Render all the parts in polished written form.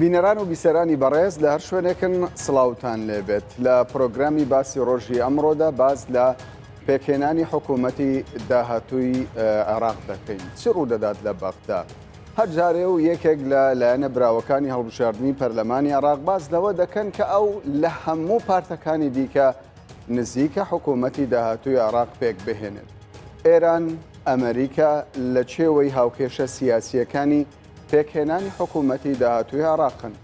بینەران و بیسەرانی بەڕێز لە هەر شوێنێکن سڵاوتان لێبێت لە پرۆگرامی باسی ڕۆژی ئەمڕۆدا باس لە پێکهێنانی حکوومەتی داهاتووی عێراق دەکەین چی ڕوودەدات لە بەغدا هەر جارێ و یەکێک لە لایەنە براوەکانی هەڵبژاردنی پەرلەمانی عێراق باس لەوە دەکەن کە ئەو لە هەموو پارتەکانی دیکە نزیکە حکوومەتی داهاتووی عێراق پێک بهێنێت. ئێران، ئەمریکا لە چێوەی هاوکێشە سیاسییەکانی پێکهێنانی حکوومەتی داهاتووی عێراقن.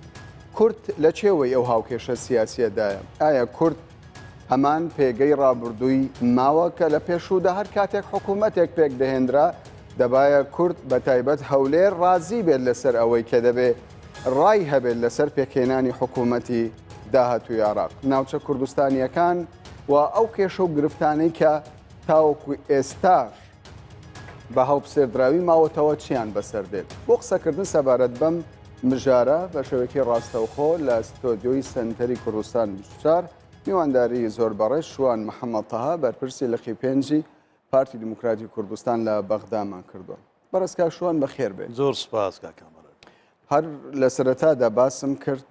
کورد لە چێوەی ئەو هاوکێشە سیاسییەدایە؟ ئایا کورد هەمان پێگەی ڕابردووی ماوە کە لە پێشوودا هەر کاتێک حکوومەتێک پێک دەهێنرا دەبایە کورد بە تایبەت هەولێر ڕازی بێت لەسەر ئەوەی کە دەبێ ڕای هەبێت لەسەر پێکهێنانی حکوومەتی داهاتووی عێراق، ناوچە کوردستانییەکان و ئەو کێشە و گرفتانەی کە تاوەکو ئێستاش بە هەڵپسێردراوی ماوەتەوە چیان بەسەر دێت؟ بۆ قسەکردن سەبارەت بەم مژارە بە شێوەیەکی ڕاستەوخۆ لە ستۆدیۆی سەنتەری کوردستان 24 میوانداری زۆر بەڕێز شوان محەممەد تەها بەرپرسی لقی پێنجی پارتی دیموکراتی کوردستان لە بەغدامان کردووە. بەڕێز کاک شوان بەخێر بێ. زۆر سپاس کاک کامەران. هەر لە سەرەتادا باسم کرد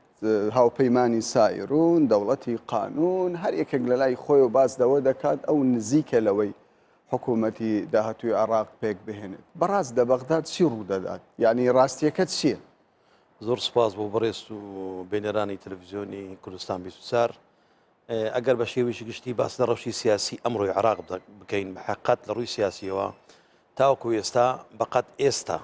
هاوپەیمانی سائیرون، دەوڵەتی قانون، هەر یەکێک لە لای خۆی و باس لەوە دەکات ئەو نزیکە لەوەی حکوومەتی داهاتووی عێراق پێک بهێنێت. بەڕاست لە بەغداد چی ڕوودەدات؟ یعنی ڕاستیەکە چییە؟ زۆر سپاس بۆ بەڕێز و بینەرانی تەلەڤیزیۆنی کوردستان 24. ئەگەر بە شێوەیەکی گشتی باس لە ڕەوشی سیاسی ئەمڕۆی عێراق بکەین بە حەقەت لە ڕووی سیاسیەوە تاوەکو ئێستا بەقەت ئێستا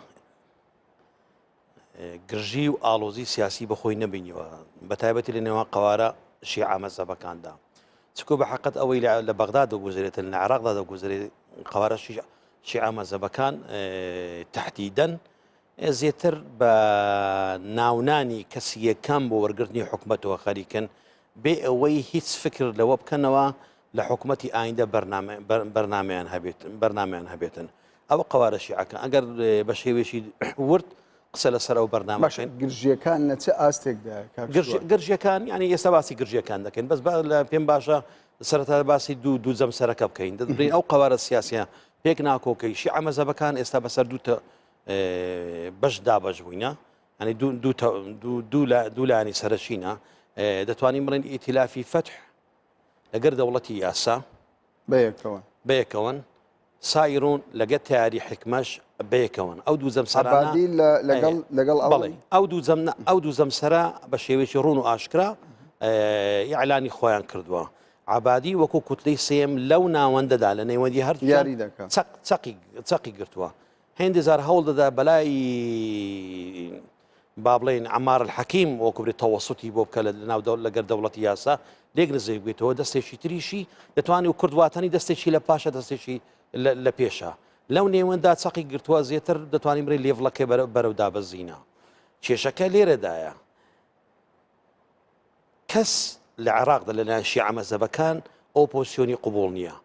گرژی و ئاڵۆزی سیاسی بەخۆی نەبینیوە بە تایبەتی لە نێوان قەوارە شیعە مەزەبەکاندا چکو بە حقت ئەوەی لە بەغدا دەگوزرێتن لە عراقدا دەگوزرێت قەوارە شیعە مەزەبەکان تهدیدەن زیاتر بە ناونانی کەسی یەکەم بۆ وەرگرتنی حکومەتەوە خەریکن بێ ئەوەی هیچ فکر لەوە بکەنەوە لە حکومەتی ئایندە بەرنامەیان هەبێت بەرنامەیان هەبێتن ئەوە قەوارە شیعەکە ئەگەر بە شێوەیەکی ورد قسە لەسەر ئەو بەرنامە بکەین گرژیەکان لە چ ئاستێکدا گرژیەکان ینی ئێستا باسی گرژیەکان دەکەین بەس لە پێم باشە سەرەتا باسی دوو دوو جەمسەرەکە بکەین دەبین ئەو قەوارە سیاسیە پێک ناکۆکەی شیعە مەزەبەکان ئێستا بەسەر دوو بەش دابەش بووینە ئەنی دوو لایەنی سەرەکینە دەتوانین بڵێن ئیتیلافی فەتح لەگەر دەوڵەتی یاسا بەیەکەوە بەیەکەوەن سایرون لەگە تیاری حکمەش بەیەکەوەن ئەو دوو جەمسەرادی لەگەڵ لەگەڵ ئەوڵێ ئەو دوو جەم ئەو دوو جەمسەرە بە شێوەیەکی ڕوون و ئاشکرا ئیعلانی خۆیان کردووە عبادی وەکو کوتلەی سێم لەو ناوەندەدا لە نێوەندی هەر یاری دەکە چەقی چەقی گرتووە هێندێ جار هەوڵ دەدا بەلای با بڵێین عەمار الحەکیم وەکو برێ تەوەسوتی بۆ بکە لە ناو لەگەر دەوڵەتی یاسا لێک نزیک بێتەوە دەستێکی تریشی دەتوانانی و کورد واتەنی دەستێکی لە پاشە دەستێکی لە پێشە لەو نێوەندا چەقی گرتووە زیاتر دەتوانین بڵێ لێڤڵەکەی بەرەو دابەزینە کێشەکە لێرەدایە کەس لە عێراقدا لەلایەن شیعە مەزهەبەکان ئۆپۆزسیۆنی قبوڵ نییە.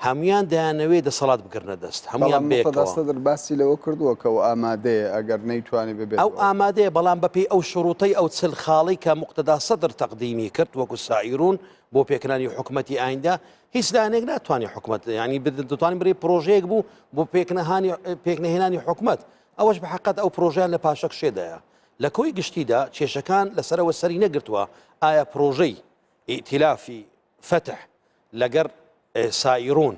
هەموویان دەیانەوێت دەسەڵات بگرنە دەست. هەموویان بەڵام موقتەدا بەیەکەوە. سەدر باسی لەوە کردووە کە ئەو ئامادەیە ئەگەر نەیتوانی ببێت ئەو بە. ئامادەیە بەڵام بەپێی ئەو شروتەی ئەو 40 خاڵەی کە موقتەدا سەدر تەقدیمی کرد وەکو سائیرون بۆ پێکهێنانی حکومەتی ئایندە هیچ لایەنێک ناتوانێت حکومەت یانی دەتوانین بڵێین پرۆژەیەک بوو بۆ پێکنەهانی پێکنەهێنانی حکومەت ئەوەش بە حەقەت ئەو پرۆژەیان لە پاشەکشێدایە. لە کۆی گشتیدا کێشەکان لەسەرەوە سەری نەگرتووە ئایا پرۆژەی ئیتیلافی فەتح لەگەر سائیرون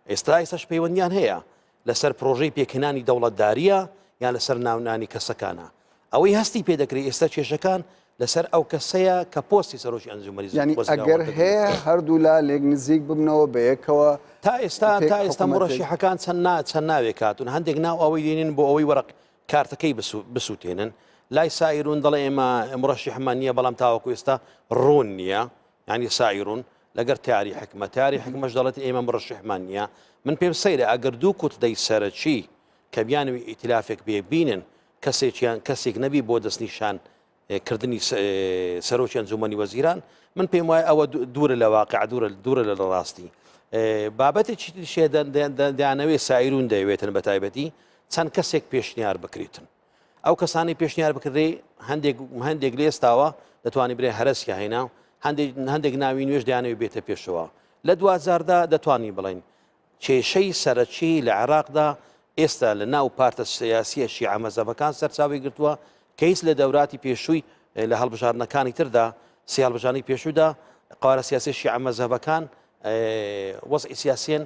ئێستا ئێستاش پەیوەندیان هەیە لەسەر پرۆژەی پێکهێنانی دەوڵەتداریە یان لەسەر ناونانی کەسەکانە ئەوەی هەستی پێدەکرێت ئێستا کێشەکان لەسەر ئەو کەسەیە کە پۆستی سەرۆکی ئەنجومەنی یانی ئەگەر هەیە هەردوولا لێک نزیک ببنەوە بەیەکەوە تا ئێستا تا ئێستا مڕەشیحەکان چەند نا چەند ناوێک هاتوون هەندێک ناو ئەوەی دێنین بۆ ئەوەی وەرق کارتەکەی بسووتێنن. لای سائیرون دەڵێ ئێمە مڕەشیحمان نییە بەڵام تاوەکو ئێستا ڕوون نییە یعنی سائیرون لەگەر تیاری حکمە تیاری حکمەش دەڵێت ئێمە مڕەشیحمان نییە من پێم سەیرە ئەگەر دوو کوتلەی سەرەکی کە بیانوی ئیتلافێک بێبینن کەسێکیان کەسێک نەبی بۆ دەستنیشان کردنی سەرۆکی ئەنجومەنی وەزیران من پێم وایە ئەوە دوورە لە واقع دوورە دوورە لە ڕاستی بابەتێکی تریشێ دەیانەوێت سایرون دەیەوێتن بە تایبەتی چەند کەسێک پێشنیار بکرێتن ئەو کەسانی پێشنیار بکرێ هەندێک هەندێک لێستاوە دەتوانانی برێ هەرسیا هێنا هەندێک هەندێک ناوی نوێژ دەیانەوێت بێتە پێشەوە لە دوجاردا دەتوانین بڵین کێشەی سەرەکی لە عێراقدا ئێستا لە ناو پارتە سیاسیە شیعە مەزەبەکان سەرچاوی گرتووە کە هیچ لە دەوراتی پێشووی. لە هەڵبژاردنەکانی تردا سێ هەڵبژاردنی پێشوودا قوارە سیاسی شیعە مەزهەبەکان وەزعی سیاسیان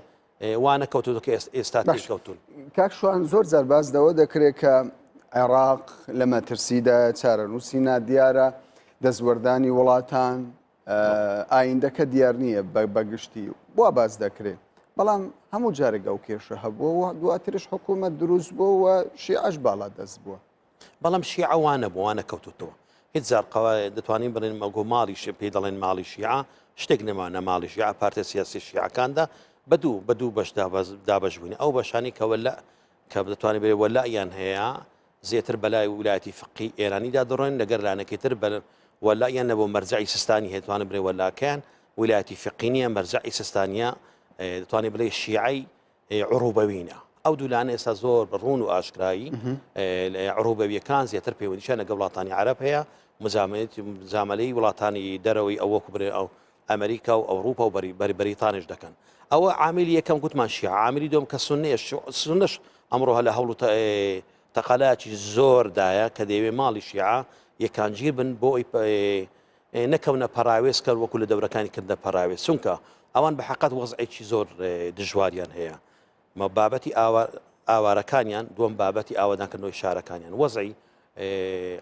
وا نەکەوتووە کە ئێستا تێکەوتون. کاک شوان زۆر جار باس لەوە دەکرێت کە عێراق لە مەترسیدا چارەنووسی نادیارە دەستوەردانی وڵاتان ئایندەکە دیار نییە بەگشتی وا باس دەکرێت بەڵام هەموو جارێک ئەو کێشە هەبووە و دواترش حکوومەت دروست بووە و شیعەش باڵا دەست بووە. بەڵام شیعە وا نەبوو وا نەکەوتوتەوە هیچ جار قەوا دەتوانین بڵێن مەگۆ ماڵی شێ پێی دەڵێن ماڵی شیعە شتێک نەما نە ماڵی شیعە پارتە سیاسی شیعەکاندا بە دوو بە دوو بەش دابەش بووین ئەو بەشانی کە وەلا کە دەتوانین بڵێ وەلایان هەیە زیاتر بەلای ولایەتی فقی ئێرانیدا دەڕۆن لەگەر لانەکەی تر بە وەلایان نەبوو مەرجعی سیستانی هەیە توانن بڵێ وەلاکەیان ولایەتی فقی نییە مەرجعی سیستانیە دەتوانین بڵێ شیعەی عروبەوینە. ئەو دوو لایەنە ئێستا زۆر بە ڕوون و ئاشکرایی عروبەویەکان زیاتر پەیوەندیشیان لەگەڵ وڵاتانی عەرەب هەیە مجامەلەی وڵاتانی دەرەوەی ئەو وەکو برێ ئەو ئەمریکا و ئەوروپا و بەری بەریتانیش دەکەن ئەوە عاملی یەکەم گوتمان شیعە عاملی دوم کە سوننەیە سوننەش ئەمڕۆ هە لە هەوڵ و تەقەلایەکی زۆردایە کە دەیەوێ ماڵی شیعە یەکانگیر بن بۆ ئەوی نەکەونە پەراوێز کە وەکو لە دەورەکانی کردنە پەراوێز چونکە ئەوان بە حقت وەزعێکی زۆر دژواریان هەیە مە بابەتی ئاوارەکانیان دووەم بابەتی ئاوادانکردنەوەی شارەکانیان وەزعی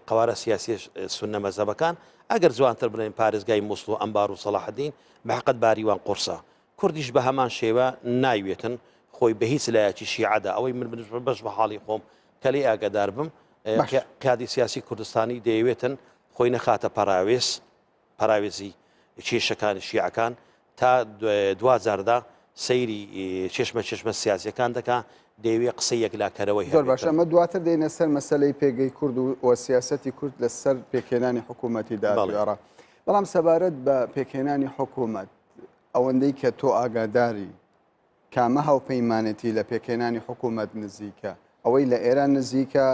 قوارە سیاسی سونە مەزەبەکان ئەگەر جوانتر بڵێن پارێزگای مووسڵ و ئەمبار و سەڵاحەدین بە حقت باریوان قورسە کوردیش بە هەمان شێوە نایوێتن خۆی بە هیچ لایەکی شیعەدا ئەوەی من بەش بە حاڵی خۆم کە لێی ئاگادار بم قیادی سیاسی کوردستانی دەیەوێتن خۆی نەخاتە پەراوێز پەراوێزی کێشەکانی شیعەکان تا دواجاردا سەیری چێشمە چێشمە سیاسیەکان دەکا دەیەوێ قسەی یەکلاکەرەوەی زۆر باشە ئەمە دواتر دێنە سەر مەسەلەی پێگەی کورد و سیاسەتی کورد لەسەر پێکهێنانی حکوومەتی داهاتووی عێراق بەڵام سەبارەت بە پێکهێنانی حکوومەت ئەوەندەی کە تۆ ئاگاداری کامە هاوپەیمانێتی لە پێکهێنانی حکوومەت نزیکە؟ ئەوەی لە ئێران نزیکە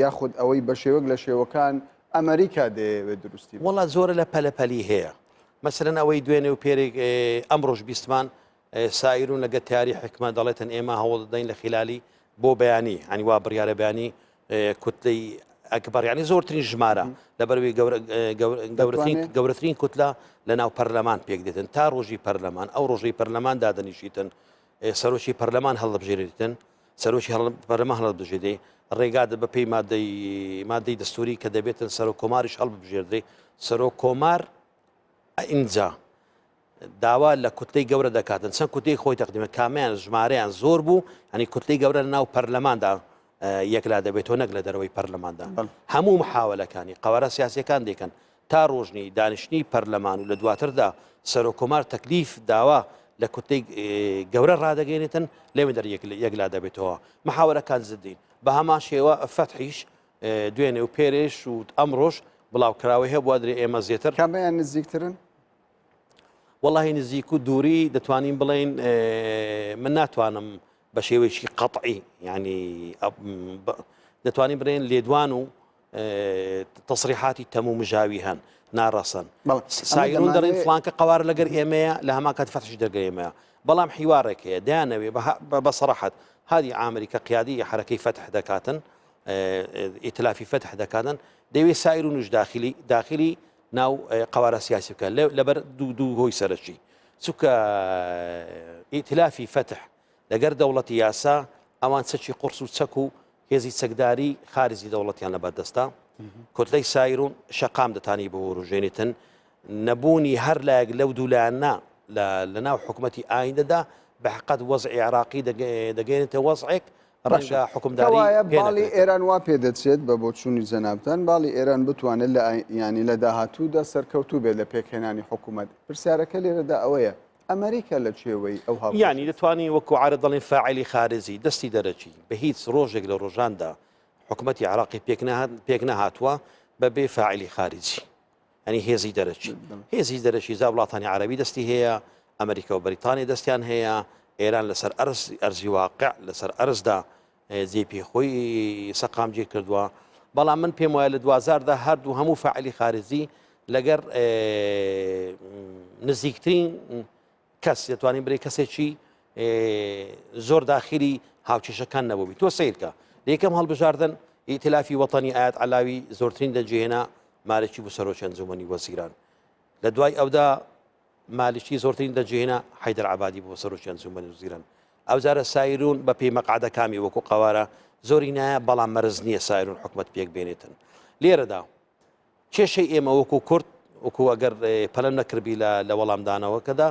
یاخود ئەوەی بە شێوەک لە شێوەکان ئەمریکا دەیەوێت دروستی بکات؟ وەڵا زۆرە لە پەلەپەلی هەیە مەسەلەن ئەوەی دوێنێ و پێرێک ئەمڕۆش بیستمان سائیرون لەگە تیاری حکمە دەڵێتن ئێمە هەوڵ دەدەین لە خلالی بۆ بەیانی هەنی وا بڕیارە بەیانی کوتلەی ئەکبەر یعنی زۆرترین ژمارە لەبەروی گەورەترین گەورەترین کوتلە لە ناو پەرلەمان پێک دێتن تا ڕۆژی پەرلەمان ئەو ڕۆژەی پەرلەمان دادەنیشیتن سەرۆکی پەرلەمان هەڵدەبژێرێتن سەرۆکی پەرلەمان هەڵدەبژێری ڕێگا بە پێی مادەی مادەی دەستوری کە دەبێتن سەرۆک کۆماریش هەڵبژێردرێ سەرۆک کۆمار ئینجا داوا لە کوتلەی گەورە دەکاتن چەند کوتلەی خۆی تەقدیمە کامیان ژمارەیان زۆر بوو هەنی کوتلەی گەورە لە ناو پەرلەماندا یەکلا دەبێتەوە نەک لە دەرەوەی پەرلەماندا هەموو محاولەکانی قوارە سیاسەکان دەکەن تا ڕۆژنی دانیشتنی پەرلەمان و لە دواتردا سەرۆکۆمار تەکلیف داوا لە کوتلەی گەورە ڕادەگەێنێتن لەوێ دەر یەکلا دەبێتەوە محاوەرەکان زدین بە هەمان شێوە فەتحیش دوێنێ و پێرێش و ئەمڕۆش بڵاوکراوەی هەبووە درێ ئێمە زیاتر کامیان نزیکترن؟ وەڵاهی نزیک و دووری دەتوانین بڵێین من ناتوانم بە شێوەیەکی قەتعی ینی دەتوانین بڵێن لێدوان و تەسریحاتی تەم و مژاوی هەن ناڕەسەن سایرون دەڵێن فلانکە قوار لەگەر ئێمەیە لە هەمان کات فەتحش دەگەر ئێمەیە بەڵام حیوارێک هەیە دەیانەوێ بە سەڕەحەت هادی عامری کە قیادی حرەکەی فەتح دەکاتن ئیتلافی فەتح دەکاتن دەوێت سایرونش داخلی داخلی ناو قەوارە سیاسی بکە لەبەر دوو دوو هۆی سەرەکی چونکە ئیتلافی فەتح لەگەر دەوڵەتی یاسا ئەوان چەکی قرس و چەک و هێزی چەکداری خارجی دەوڵەتیان لەبەردەستە کوتلەی سایرون شەقام دەتانی بوروژێنیتن نەبوونی هەر لایەک لەو دوولایەنە لە ناو حکوومەتی ئایندەدا بە حقت وەزعی عراقی دەگەێنێتە وەزعێک ڕەنگە حوکمداری کەوایە پێ باڵی نەکرێت. ئێران وا پێدەچێت بە بۆچوونی جەنابتان باڵی ئێران بتوانێت لە یانی لە داهاتوودا سەرکەوتوو بێت لە پێکهێنانی حکوومەت پرسیارەکە لێرەدا ئەوەیە ئەمریکا لە چێوەی ئەو یانی هاوکێشە دەتوانی وەکو عەرەب دەڵێن فاعلی خارجی دەستی دەرەکی بە هیچ ڕۆژێک لە ڕۆژاندا حکوومەتی عێراقی پێک نەهاتووە بە بێ فاعلی خارجی یانی هێزی دەرەکی هێزی دەرەکی جا وڵاتانی عەرەبی دەستی هەیە ئەمریکا و بەریتانیا دەستیان هەیە ئێران لەسەر ئەرز ئەرزی واقع لەسەر ئەرزدا جێ پێی خۆی سەقامگیر کردووە بەڵام من پێم وایە لە دوازاردا هەردوو هەموو فاعلی خارجی لەگەر نزیکترین کەس دەتوانین برێ کەسێکی زۆر داخلی هاوکێشەکان نەبووبی تۆ سیرکە لە یەکەم هەڵبژاردن ئیتلافی وەتەنی ئاەت علاوی زۆرترین دەنگی هێنا. مالکی بوو سەرۆکی ئەنجومەنی وەزیران. لە دوای ئەودا مالکی زۆرترین دەنگی هێنا، حەیدەر عەبادی بوو بە سەرۆکی ئەنجومەنی وەزیران. ئەوجارە سایرون بە پێی مەقعەدەکامی وەکو قەوارە زۆری نایە، بەڵام مەرز نییە سایرون حکومەت پێک بێنێتن. لێرەدا کێشەی ئێمە وەکو کورد وەکو ئەگەر پەلەم نەکردبی لە لە وەڵامدانەوەکەدا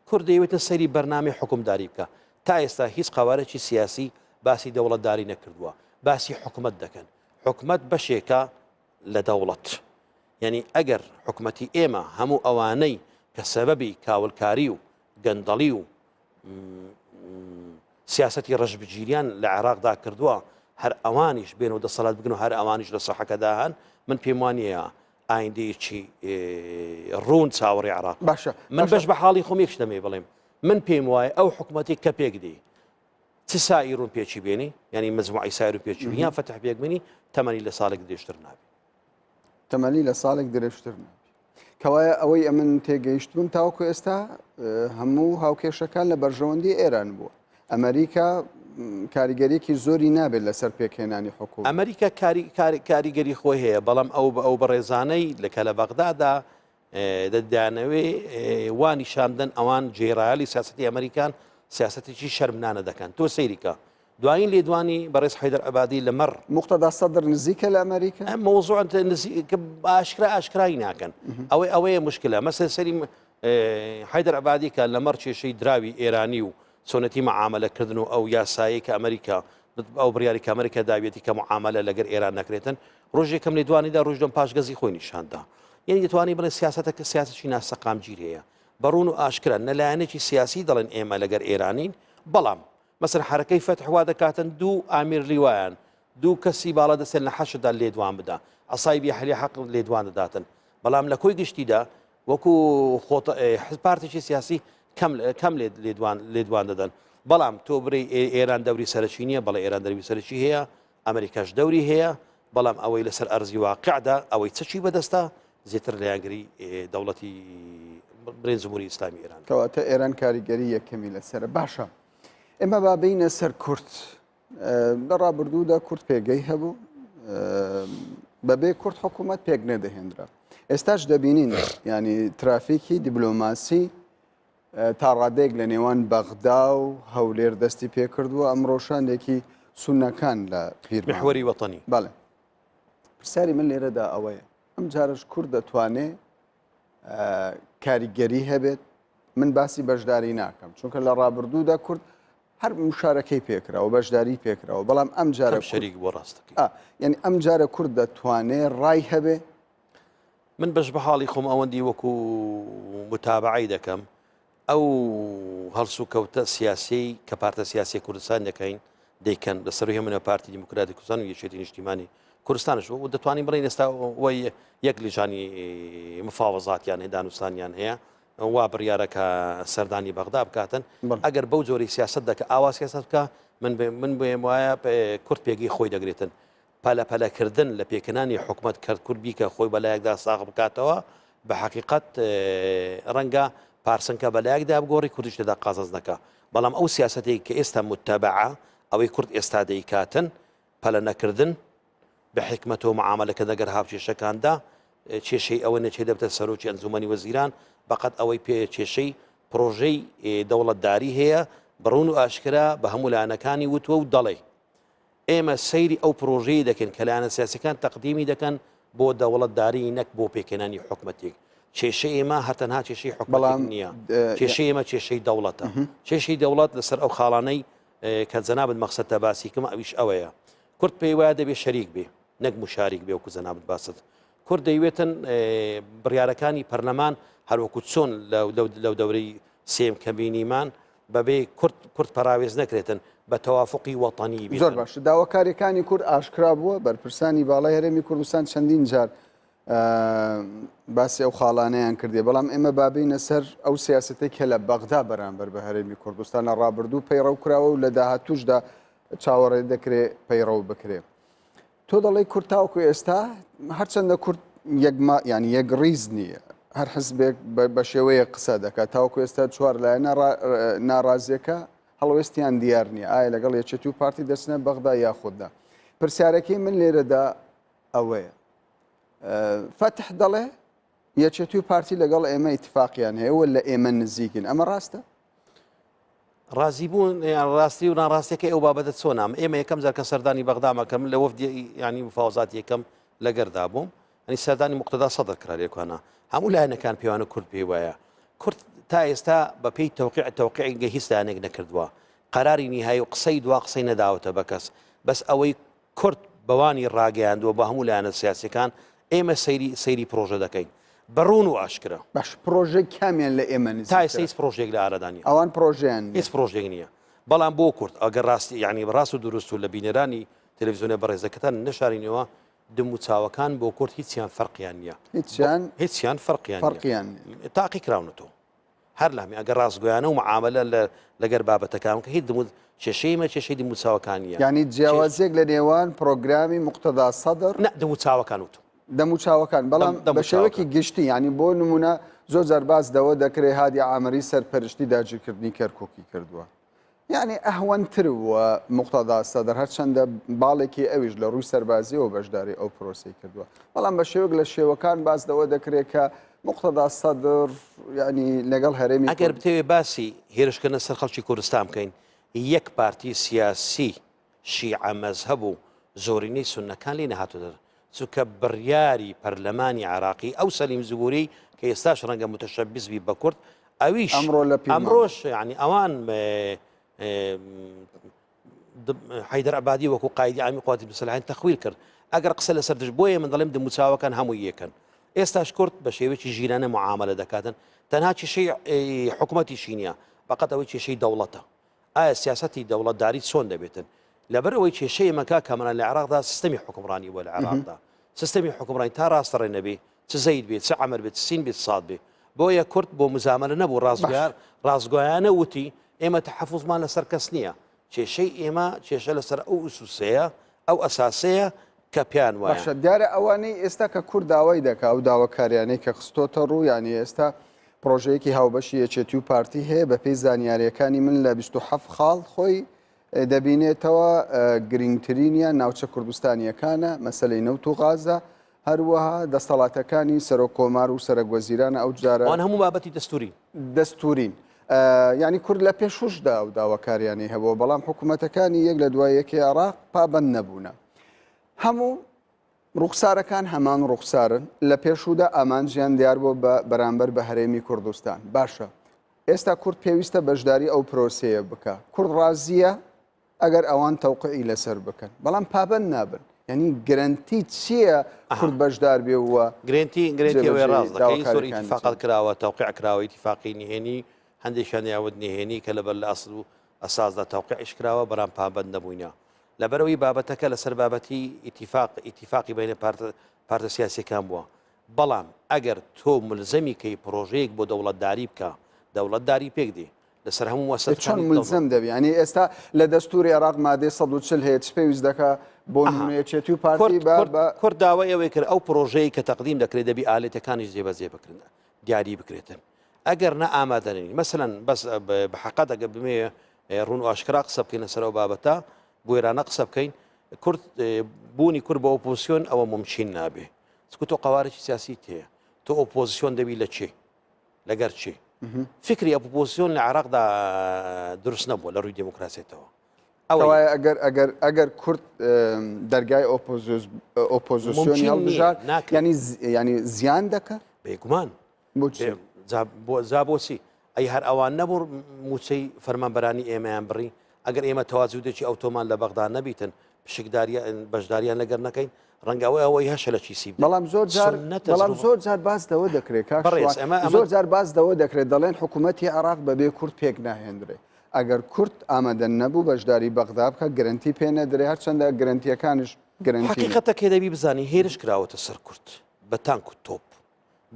کورد دەیەوێتن سەیری بەرنامەی حکومداری بکە تا ئێستا هیچ قەوارێکی سیاسی باسی دەوڵەتداری نەکردووە باسی حکومەت دەکەن حکومەت بەشێکە لە دەوڵەت یعنی ئەگەر حکومەتی ئێمە هەموو ئەوانەی کە سەبەبی کاولکاری و گەندەڵی و سیاسەتی ڕەشبگیریان لە عێراقدا کردووە، هەر ئەوانیش بێن و دەسەڵات بگرن و هەر ئەوانیش لە ساحەکەدا هەن، من پێم وانییە ئایندەیەکی ڕوون چاوەڕێی عێراق. باشە من بەش بە حاڵی خۆم یەک شت دەمەوێت بڵێم، من پێم وایە ئەو حکومەتی کە پێک دێ چ سائیرون پێکی بێنی، یانی مەجموعەی سائیرون پێکی بێنی یان فەتح پێک بێنی، تەمەنی لە ساڵێک درێژتر نابێ. تەمەنی لە ساڵێک درێژتر نابێ. کەوایە ئەوەی ئەمن تێگەیشتبم تاوەکو ئێستا هەموو هاوکێشەکان لە بەرژەوەندی ئێران بووە. ئەمریکا کاریگەریەکی زۆری نابێت لەسەر پێکهێنانی حکوومەت. ئەمریکا کاریگەری خۆی هەیە، بەڵام ئەو ئەو بەڕێزانەی لە کە لە بەغدادا دەیانەوێ وا نیشان بدەن ئەوان جێڕایەلی سیاسەتی ئەمریکان سیاسەتێکی شەرمنانە دەکەن. تۆ سەیریکە دوایین لێدوانی بەڕێز حەیدەر عەبادی لە مەڕ. موقتەدا سەدر نزیکە لە ئەمریکا؟ ئەم مەوزوع نزیک ئاشکرا ئاشکرای ناکەن. ئەوەی ئەوەیە مشکلە. مەسەلەن سەری حەیدەر عەبادی کە لەمەڕ کێشەی دراوی ئێرانی و چۆنێتی معامەلەکردن و ئەو یاسایەی کە ئەمریکا ئەو بڕیاری کە ئەمریکا داویەتی کە معامەلە لەگەر ئێران نەکرێتن ڕۆژ یەکەم لێدوانیدا ڕۆژ دووەم پاشگەزی خۆی نیشاندا. یعنی دەتوانی بڵێ سیاسەتەکە سیاسەتی ناسەقامگیر هەیە. بە ڕوون و ئاشکرا نە لایەنێکی سیاسی دەڵێن ئێمە لەگەر ئێرانین بەڵام مەسەلەن حەرەکەی فەتح وا دەکاتن دوو ئامیر لیوایان دوو کەسی باڵا دەستیان لە حەشددا لێدوان بدا عەسایبی ئەهلی حەق لێدوان دەداتن بەڵام لە کۆی گشتیدا وەکو خۆ پارتێکی سیاسی کەم کەم لێدوان لێدوان دەدەن بەڵام تۆ برێ ئێران دەوری سەرەکی نییە بەڵێ ئێران دەوری سەرەکی هەیە ئەمریکاش دەوری هەیە بەڵام ئەوەی لەسەر ئەرزی واقعدا ئەوەی چەکی بەدەستە زیاتر لایەنگری دەوڵەتی برێن جمهوری ئیسلامی ئێران. کەواتە ئێران کاریگەری یەکەمی لەسەرە. باشە ئێمە با بێینە سەر کورد. لە ڕابردوودا کورد پێگەی هەبوو، بەبێ کورد حکوومەت پێک نەدەهێنرا. ئێستاش دەبینین ینی ترافیکی دیبلۆماسی تا ڕادەیەک لە نێوان بەغدا و هەولێر دەستی پێکردووە ئەمڕۆ شاندێکی سوننەکان لە پیرمحوەری وەتەنی. بەڵێ پرسیاری من لێرەدا ئەوەیە ئەم جارەش کورد دەتوانێ کاریگەری هەبێت من باسی بەشداری ناکەم چونکە لە ڕابردوودا کورد هەر مشارەکەی پێکراوە بەشداری پێکراوە بەڵام ئەم جارە شەریک بۆ ڕاستەکەی یعنی ئەم جارە کورد دەتوانێ ڕای هەبێ من بەش بە حاڵی خۆم ئەوەندی وەکو متابعی دەکەم ئەو هەڵسوکەوتە سیاسیەی کە پارتە سیاسیە کوردستان دەکەین دەیکەن لە سەروی هەمونە پارتی دیموکراتی کوردستان و یەکێتی نیشتیمانی کوردستانش و دەتوانین بڵێین ئێستا وەی یەک لیژانی مفاوەزاتیان هەیە دانوستانیان هەیە وا بڕیارە کە سەردانی بەغدا بکاتن ئەگەر بەو جۆری سیاست دەکە ئاوا سیاست بکە من من بێم وایە کورد پێگەی خۆی دەگرێتن پەلە پەلە کردن لە پێکهێنانی حکومەت کەرت کورد بیکە خۆی بەلایەکدا ساغ بکاتەوە بە حەقیقەت ڕەنگە پارسەنکە بەلایەکدا بگۆڕی کوردیش تێدا قازانج نەکا بەڵام ئەو سیاسەتەی کە ئێستا متەبەعە ئەوەی کورد ئێستا دەیکاتن پەلە نەکردن بە حیکمەتەوە معامەلەکردن لەگەر هاوکێشەکاندا کێشەی ئەوە نەچێ دەبتە سەرۆکی ئەنجومەنی وەزیران بەقەد ئەوەی پێ کێشەی پرۆژەی دەوڵەتداری هەیە بەڕوون و ئاشکرا بە هەموو لایەنەکانی وتووە و دەڵێ ئێمە سەیری ئەو پرۆژەیە دەکەین کە لایەنە سیاسیەکان تەقدیمی دەکەن بۆ دەوڵەتداری نەک بۆ پێکهێنانی حکومەتێک. کێشەی ئێمە هەر تەنها کێشەی حکومەتێک نییە، کێشەی ئێمە کێشەی دەوڵەتە. کێشەی دەوڵەت لەسەر ئەو خاڵانەی کە جەنابت مەقسەدتە باسی کەم ئەویش ئەوەیە کورد پێی وایە دەبێ شەریک بێ نەک مشاریک بێ وەکو جەنابت باست کورد دەیوێتن بڕیارەکانی پەرلەمان هەروەکو چۆن لەو دەورەی سێم کە بینیمان بەبێ کورد کورد پەراوێز نەکرێتن بە تەوافقی وەتەنی بێتن. زۆر باشە داواکاریەکانی کورد ئاشکرا بووە بەرپرسانی باڵای هەرێمی کوردستان چەندین جار باسی ئەو خاڵانەیان کردێ بەڵام ئێمە بابینە سەر ئەو سیاستەی کە لە بەغدا بەرامبەر بە هەرێمی کوردستان لە ڕابردوو پەیڕەو کراوە و لە داهاتوشدا چاوەڕێ دەکرێ پەیڕەو بکرێ. تۆ دەڵێی کورد تاوەکو ئێستا هەرچەندە کورد یەکما یعنی یەک ڕیز نییە هەر حزبێک بە شێوەیە قسە دەکات تاوەکو ئێستا چوار لایەنە ناڕازیەکە هەڵوێستیان دیار نییە ئایا لەگەڵ یەکێتی و پارتی دەچنە بەغدا یاخوددا پرسیارەکەی من لێرەدا ئەوەیە. فەتح دەڵێ یەکێتی و پارتی لەگەڵ ئێمە ئیتفاقیان هەیە و لە ئێمە نزیکن ئەمە ڕاستە؟ ڕازی بوون یان ڕاستی و ناڕاستەکەی ئەو بابەتە چۆنام ئێمە یەکەم جار کە سەردانی بەغدامان کەم لە وەفدی ینی مفاوزات یەکەم لەگەردا بووم ئەنی سەردانی مقتەدا سەدر کرا لێکانە هەموو لایەنەکان پێوانە کورد پێی وایە کورد تا ئێستا بە پێی تەوقیع تەوقیعی گە هیچ لایەنێک نەکردووە قەراری نیهایی و قسەی دوا قسەی نەداوەتە بە کەس بەس ئەوەی کورد بەوانی ڕاگەیاندووە بە هەموو لایەنە سیاسیەکان ئێمە سەیری سەیری پرۆژە دەکەین بە ڕوون و ئاشکرا. باش پرۆژەی کامیان لە ئێمە تا ئێستا نزیکترە؟ هیچ پرۆژەیەک لە ئارادا نییە. ئەوان پرۆژەیان نییە. هیچ پرۆژەیەک نییە. بەڵام بۆ کورد ئەگەر ڕاستی یانی ڕاست و دروست و لە بینەرانی تەلەفزیۆنە بەڕێزەکەتان نەشارینەوە دم و چاوەکان بۆ کورد هیچیان فەرقیان نییە. هیچیان هیچیان فەرقیان نییە. فەرقیان نییە. تاقی کراونەتەوە. هەر لامی ئەگەر ڕاستگۆیانە و معاملە لە لەگەر بابەتەکان بکە هیچ دمو کێشەی مە کێشەی دموچاوەکان نییە یعنی جیاوازیەک لە نێوان پرۆگرامی مقتەدا سەدر نە دموچاوەکان وتم دەموچاوەکان بەڵام بە شێوەیەکی گشتی یعنی بۆ نمونە زۆر جار باس دەوە دەکرێ هادی عامری سەرپەرشتی داگیرکردنی کەرکوکی کردووە یعنی ئەهوەنتر بووە مقتەدا سەدر هەرچەندە باڵێکی ئەویش لە ڕووی سەربازیەوە بەشداری ئەو پرۆسەی کردووە بەڵام بە شێوەک لە شێوەکان باس لەوە دەکرێت کە مقتەدا سەدر یعنی لەگەڵ هەرێمی ئەگەر بتەوێ باسی هێرشکردنە سەر خەڵکی کوردستان بکەین یەک پارتی سیاسی شیعە مەزهەب و زۆرینەی سوننەکان لێی نەهاتۆتە دەر، چونکە بڕیاری پەرلەمانی عێراقی ئەو سەلیم جبوری کە ئێستاش ڕەنگە متشبث بی بە کورد ئەویش ئەمڕۆ لە پیرمام. ئەمڕۆش یعنی ئەوان حەیدەر عەبادی وەکو قایدی عامی قوات المسلحین تەخویل کرد ئەگەر قسە لەسەر دژ بۆیە من دەڵێم دەموچاوەکان هەمووی یەکەن ئێستاش کورد بە شێوەیەکی ژیرانە معاملە دەکاتن تەنها کێشەی حکوومەتیشی نییە بەقەت ئەوەی کێشەی دەوڵەتە ئایا سیاسەتی دەوڵەتداری چۆن دەبێتن؟ لەبەر ئەوەی کێشەی ئێمە کاک کامەران لە عێراقدا سیستەمی حوکمڕانی بووە لە عێراقدا سیستەمی حوکمڕانی تا ڕاستەڕێ نەبێ چ زەید بێ چ عەمر بێ چ سین بێ چ ساد بێ بۆیە کورد بۆ مزامەلە نەبوو ڕاستگویان ڕاستگۆیانە وتی ئێمە تەحەفوزمان لەسەر کەس نییە کێشەی ئێمە کێشە لەسەر ئەو ئوسوسەیە ئەو ئەساسەیە کە پێیان وایە. باشە دیارە ئەوانەی ئێستا کە کورد داوای دەکا ئەو داواکاریانەی کە خستۆتە ڕوو یانی ئێستا پڕۆژەیەکی هاوبەشی یەکێتی و پارتی هەیە بەپێی زانیاریەکانی من لە 27 خاڵ خۆی دەبینێتەوە گرنگترینیان ناوچە کوردستانیەکانە مەسلەی نەوت و غازە هەروەها دەستەڵاتەکانی سەرۆک کۆمار و سەرەک وەزیرانە ئەو جارە وان هەموو بابەتی دەستوری دەستورین یعنی کورد لە پێشوشدا ئەو داواکاریانەی هەبووە بەڵام حکوومەتەکانی یەک لە دوای یەکی عێراق پابند نەبوونە هەموو ڕوخسارەکان هەمان ڕوخسارن، لە پێشوودا ئامانجیان دیار بووە بە بەرامبەر بە هەرێمی کوردستان. باشە ئێستا کورد پێویستە بەشداری ئەو پرۆسەیە بکا. کورد ڕازییە ئەگەر ئەوان تەوقعی لەسەر بکەن، بەڵام پابەند نابن. یانی گرەنتی چییە کورد بەشدار بێ و گرەنتی گرەنتی ئەوەیە جێبەجێی ڕاست دەکەی زۆر داواکاریەکانی ئیتیفاقات چییە؟ کراوە، تەوقیع کراوە، ئیتیفاقی نهێنی، هەندێکیان یاوت نهێنی کە لەبەر لە ئەسڵ و ئەساسدا تەوقیعیش کراوە، بەڵام پابەند نەبووینە. لەبەرئەوەی بابەتەکە لەسەر بابەتی ئیتیفاق ئیتیفاقی بەینە پارتە پارتە سیاسیەکان بووە بەڵام ئەگەر تۆ ملزەمی کەی پرۆژەیەک بۆ دەوڵەتداری بکە دەوڵەتداری پێک دێ لەسەر هەموو چۆن موەسەسەکانی دەوڵەت ملزەم دەبی یانی ئێستا لە دەستوری عێراق مادەی 140 هەیە چ پێویست دەکا بۆ ئەها نمونە یەکێتی و پارتی کورد بە کورد بە کورد داوای ئەوەی کرد ئەو پرۆژەیە کە تەقدیم دەکرێت دەبی ئالێتەکانیش جێبەجێ بکرن دیاری بکرێتن ئەگەر نە ئامادە نین مەسەلەن بەس بە حەقەت ئەگەر بمێ ڕوون و ئاشکرا قسە بکەین لەسەر ئەو بابەتە بوێرانە قسە بکەین کورد بوونی کورد بە ئۆپۆزیسیۆن ئەوە ممکین نابێ چکو تۆ قوارێکی سیاسی تەیە تۆ ئۆپۆزیسیۆن دەبی لە چێ لەگەر چێ فکری ئۆپۆزیسیۆن لە عێراقدا دروست نەبووە لە ڕووی دیموکراسیەتەوە ئەوەیە ئەگەر ئەگەر ئەگەر کورد دەرگای ئۆپۆزیسیۆنی هەڵبژارد ینی ینی زیان دەکە بێگومان جا بۆچی ئەی هەر ئەوان نەبوو موچەی فەرمانبەرانی ئێمەیان بڕی ئەگەر ئێمە تەواجودێکی ئەوتۆمان لە بەغدا نەبیتن پشکداری بەشداریان لەگەر نەکەین ڕەنگە ئەوەی ئەوەی هەشە لە کیسی بدەین. بەڵام زۆر جار سوننەتە بەڵام زروف. زۆر جار باس لەوە دەکرێت کاک بەڕێز شوان ئەمە ئەمە زۆر جار باس لەوە دەکرێت دەڵێن حکوومەتی عێراق بەبێ کورد پێک ناهێندرێ ئەگەر کورد ئامادە نەبوو بەشداری بەغدا بکە گرەنتی پێ نەدرێ هەرچەندە گرەنتیەکانیش گرەنتی نین. حەقیقەتەکەی دەبی بزانی هێرش کراوەتە سەر کورد بە تانک و تۆپ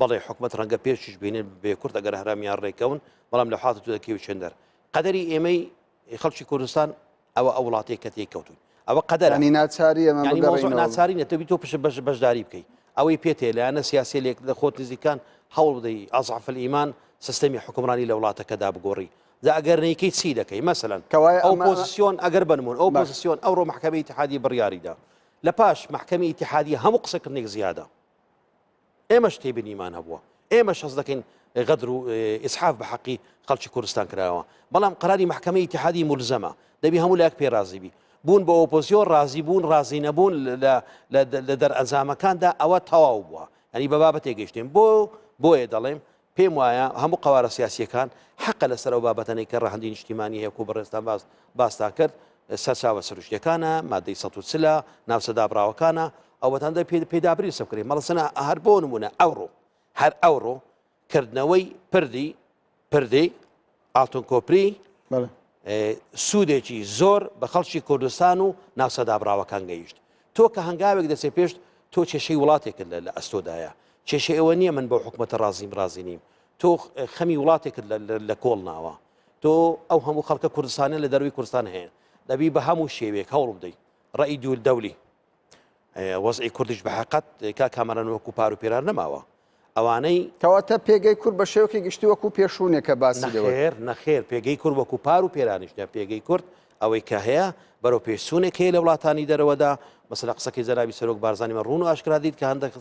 بەڵێ حکومەت ڕەنگە پێشیش بینێت بێ کورد ئەگەر هەرامیان ڕێکەون بەڵام لە حاڵەتی تۆ دەکەوی چێندەر قەدەری ئێمەی خەڵکی کوردستان ئەوە ئەو وڵاتەیە کە تێی کەوتوین ئەوە قەدەرە یانی ناچاری ئێمە یانی مەوزوع بگەڕێینەوە ناچاری نیە تۆ بی تۆ پشت بەش بەشداری بکەی ئەوەی پێت هەیە لایەنە سیاسیە لێک لە خۆت نزیکان هەوڵ بدەی ئەزعف الایمان سیستەمی حوکمڕانی لە وڵاتەکەدا بگۆڕی جا ئەگەر نەیکەی چی دەکەی مەسەلەن کەوایە ئەمە ئۆپۆزیسیۆن ئەگەر بنمون باش ئۆپۆزیسیۆن ئەوڕۆ مەحکەمەی ئیتیحادی بڕیاریدا لە پاش مەحکەمی ئیتیحادی هەموو قسەکردنێک زیادە. ئێمەش تێبینیمان هەبووە. ئێمەش هەست دەکەین غەدر و ئیسحاف بە حەقی خەڵکی کوردستان کراوە. بەڵام قەراری مەحکەمەی ئیتیحادی مولزەمە. دەبی هەموو لایەک پێی ڕازی بی. بوون بە ئۆپۆزیۆن ڕازی بوون ڕازی نەبوون لە دەرئەنجامەکاندا ئەوە تەواو بووە. یانی بە بابەتێک گەیشتین. بۆ بۆیە دەڵێم پێم وایە هەموو قەوارە سیاسییەکان حەقە لەسەر ئەو بابەتانەی کە ڕەهەندی نیشتیمانی هەیە وەکو بەڕێزتان باس باستان کرد سەرچاوە سروشتیەکانە مادەی 140 ناوچە دابراوەکانە ئەوەتان دە پێدابری لەسەر بکرێت مەڵسەنە هەر بۆ نمونە ئەوڕۆ هەر ئەوڕۆ کردنەوەی پردی پردی ئاڵتون کۆپری سوودێکی زۆر بە خەڵکی کوردستان و ناوچە دابراوەکان گەیشت. تۆ کە هەنگاوێک دەچێ پێشت تۆ کێشەی وڵاتێکت لە ئەستۆدایە. کێشەی ئەوە نییە من بەو حکومەتە ڕازیم ڕازی نیم. تۆ خەمی وڵاتێکت لە کۆڵ ناوە. تۆ ئەو هەموو خەڵکە کوردستانە لە دەروی کوردستان هەیە. دەبی بە هەموو شێوەیەک هەوڵ بدەیت. ڕەئی دوور دەولی. وەزعی کوردیش بە حەقەت کاک کامەران وەکو پار و پێرار نەماوە. ئەوانەی. کەواتە پێگەی کورد بە شێوەکی گشتی وەکو پێشوو نیە کە باسی لێوە. نەخێر نەخێر پێگەی کورد وەکو پار و پێرانیش نیە پێگەی کورد ئەوەی کە هەیە بەرەو پێشچوونێک هەیە لە وڵاتانی دەرەوەدا مەسەلە قسەکەی جەنابی سەرۆک بارزانی من ڕوون و ئاشکرا دیت کە هەندێک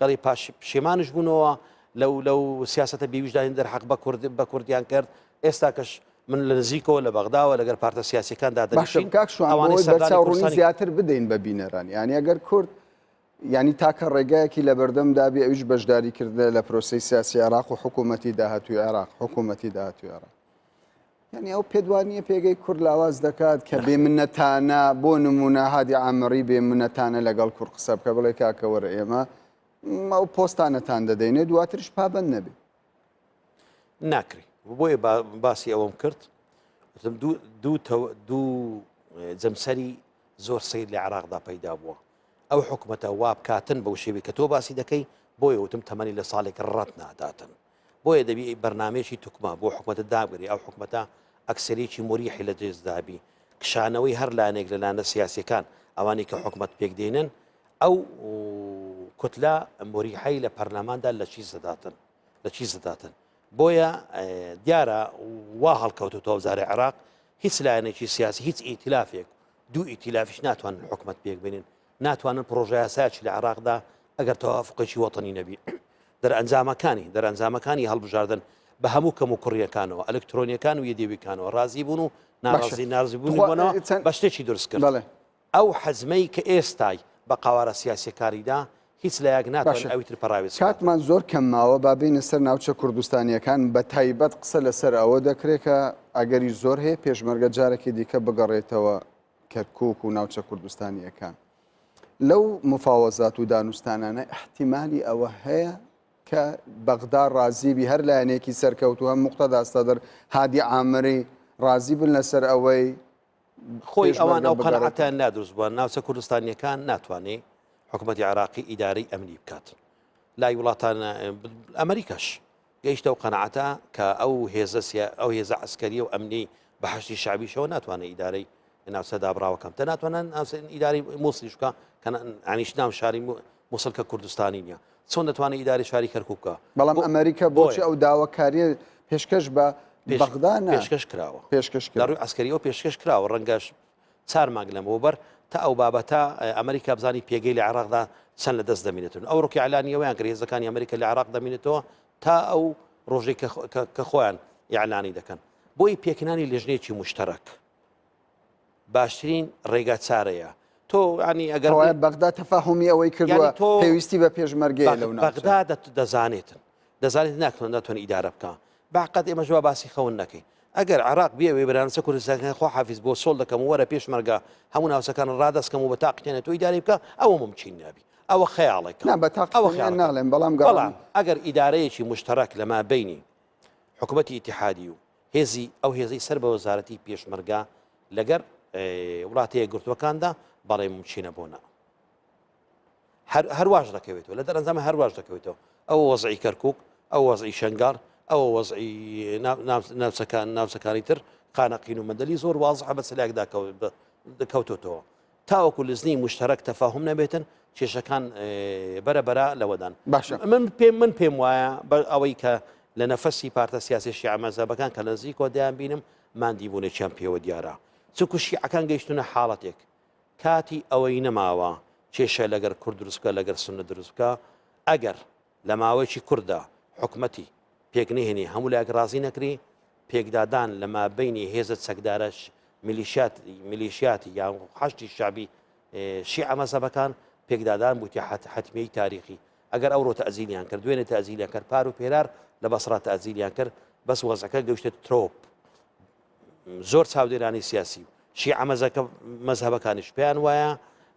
خەڵی پاش پشێمانش بوونەوە لەو لەو سیاسەتە بێویژدانی دەرحەق بە کورد بە کوردیان کرد ئێستا کەش من لە نزیکەوە لە بەغداوە لەگەر پارتە سیاسیەکان دادەنیشین باشە کاک شوان ئەوانەی بۆ ئەوەی سەردانی بەرچاوڕوونی کوردستانی زیاتر بدەین بە بینەران یانی ئەگەر کورد یانی تاکە ڕێگایەکی لەبەردەم دابێ ئەویش بەشداری کردنە لە پرۆسەی سیاسی عێراق و حکوومەتی داهاتووی عێراق حکوومەتی داهاتووی عێراق یعنی ئەو پێدوان نییە پێگەی کورد لاواز دەکات کە بێ منەتانە بۆ نمونە هادی عامری بێ منەتانە لەگەڵ کورد قسە بکە بڵێ کاکە وەرە ئێمە ئەو پۆستانەتان دەدەینێ دواترش پابند نەبێ ناکرێ بۆیە باسی ئەوەم کرد وتم دوو دوو دوو جەمسەری زۆر سیر لە عێراقدا پەیدا بووە ئەو حکومەتە وا بکاتن بەو شێوەی کە تۆ باسی دەکەی، بۆیە وتم تەمەنی لە ساڵێک ڕەت ناداتن. بۆیە دەبی بەرنامەیەکی توکمە بۆ حکومەتە دابگری، ئەو حکومەتە ئەکسەریەکی موریحی لە دەست دابی، کشانەوەی هەر لایەنێک لە لایەنە سیاسیەکان، ئەوانەی کە حکومەت پێک دێنن، ئەو کوتلە موریحەی لە پەرلەماندا لە چیز دەداتن، لە چیز دەداتن. بۆیە دیارە وا هەڵکەوتووە وەزارەی عێراق هیچ لایەنێکی سیاسی، هیچ ئیتلافێک دوو ئیتیلافیش ناتوانن حکومەت پێک بێنن، ناتوانن پڕۆژەیاسایەکی لە عێراقدا ئەگەر تەوافقێکی وەتەنی نەبی. دەرئەنجامەکانی دەرئەنجامەکانی هەڵبژاردن بە هەموو کەم و کوڕیەکانەوە ئەلکترۆنیەکان و یەدەویکانەوە ڕازی بوون و ناڕازی نارزی بوون بوونەوە بە شتێکی دروست کرد ئەو حەزمەی کە ئێستای بە قەوارە سیاسیەکانیدا هیچ لایەک ناتوانێت ئەوی تر پەڕاوێز بکات. کاتمان زۆر کەم ماوە با بێینە سەر ناوچە کوردستانییەکان بە تایبەت قسە لەسەر ئەوە دەکرێت کە ئەگەری زۆر هەیە پێشمەرگە جارێکی دیکە بگەڕێتەوە کەرکوک و ناوچە کوردستانییەکان. لەو مفاوەزات و دانوستانانە ئیحتیمالی ئەوە هەیە کە بەغدا ڕازی بی هەر لایەنێکی سەرکەوتوو هەم موقتەدا سەدر هادی عامری ڕازی بن لەسەر ئەوەی خۆی ئەوان ئەو قەناعەتیان لا دروست بووە ناوچە کوردستانیەکان ناتوانێ حکوومەتی عراقی ئیدارەی ئەمنی بکات لای وڵاتان ئەمریکاش گەیشتە و قەنەعەتە کە ئەو هێزە ئەو هێزە عسکەریە و ئەمنی بە حەشدی شعبیشەوە ناتوانێت ئیدارەی ناوچە دابراوەکەم تە ناتوانن ئیداری مووسلیش بکە کە ئەنیش ناو شاری مووسڵ کە کوردستانی نییە چۆن دەتوانێت ئیداری شاری کەرکوک بکە بەڵام ئەمریکا بۆچی ئەو داواکاریە پێشکەش بە بەغدا پێشکەش کراوە پێشکەش لە ڕووی عسکەریەوە پێشکەش کراوە ڕەنگەش چار مانگ لەمەوبەر تا ئەو بابەتە ئەمریکا بزانی پێگەی لە عێراقدا چەند لە دەست دەمینێتن ئەو ڕۆکی ئەلانیەوەیان کرد هێزەکانی ئەمریکا لە عێراق دەمینێتەوە تا ئەو ڕۆژێک کە خۆیان ئیعلانی دەکەن بۆی پێکنانی لێژنەیەکی مشتەرەک باشترین ڕێگا چارەیە تۆ ینی ئەگەر بەغدا تەفاهمی ئەوەی کردووە تۆ پێویستی بە پێشمەرگەیە لەو بەغدا دەزانێتن دەزانێت ناکرێت ناتوانێت ئیدارە بکە باقەت ئێمەش وا باسی خەون نەکەین ئەگەر عراق بێوێ بەرانسە کوردستانەکان خۆ حافیز بۆ سۆڵ دەکەم وەرە پێشمەرگە هەموو ناوچەکان ڕادەستکەم و بە تاقیێنە تۆ ئیدارەی بکە ئەوە ممکن نابی ئەوە خەیاڵێک نا بە ئەوە خەیاڵ ناڵێم بەڵام بەڵام ئەگەر ئیدارەیەکی مشتەرەک لە مابینی حکوومەتی ئیتحادی و هێزی ئەو هێزەی سەر بە وەزارەتی پێشمەرگە لەگەر وڵاتە یەکگرتووەکاندا بەڵێ مومکینە بۆ نا هەر هەرواش دەکەوێتەوە لە دەرەنجامە هەرواش دەکەوێتەوە ئەوە وەزعی کەرکک ئەو وەزعی شنگار ئەوە وەزعی ناوچەکان ناوچەکانی تر خانەقین و مەدەلی زۆر وازحە بە سلاکدا کەوتۆتەوە تاوەکو لزنی مشتەرەک تەفاهم نەبێتن کێشەکان بەرە بەرە لەوەدان باشە من پێم من پێم وایە بە ئەوەی کە لە نەفەسی پارتە سیاسی شیعە مەزهەبەکان کە لە نزیکەوە دەیان بینم ماندی بوونێکیان پێوە دیارە چونکو شیعەکان گەیشتونە حاڵەتێک کاتی ئەوەی نەماوە کێشە لەگەر کورد دروست بکە لەگەر سوننە دروست بکە ئەگەر. لە ماوەیەکی کورتدا حکومەتی پێک نەهێنی هەموو لایەک ڕازی نەکری، پێکدادان لە مابەینی هێزە چەکدارە میلیشیات میلیشیاتی یان حەشدی شەعبی شیعە مەزهەبەکان پێکدادان بووتە حەتمیەی تاریخی ئەگەر ئەوڕۆ تەئجیلیان کرد دوێنێ تەئجیلیان کرد پار و پێرار لە بەسڕا تەئجیلیان کرد بەس وەزعەکە گەیشتە ترۆپ زۆر چاودێرانی سیاسی و شیعە مەزەکە مەزهەبەکانیش پێیان وایە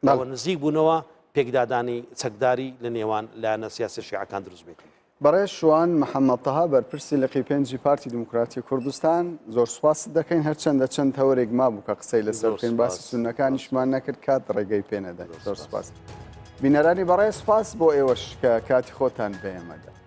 لەوە نزیک بوونەوە پێکدادانی چەکداری لە نێوان لایەنە سیاسی شیعەکان دروست بێت. بەڕێز شوان محەمەد تەها بەرپرسی لقی پێنجی پارتی دیموکراتی کوردستان زۆر سوپاست دەکەین هەرچەندە چەند تەوەرێک مابوو کە قسەی لەسەر بکەین باسی سوننەکانیشمان نەکرد کات ڕێگەی پێ نەداین زۆر سوپاس بینەرانی بەڕێز سوپاس بۆ ئێوەش کە کاتی خۆتان بە ئێمەدا.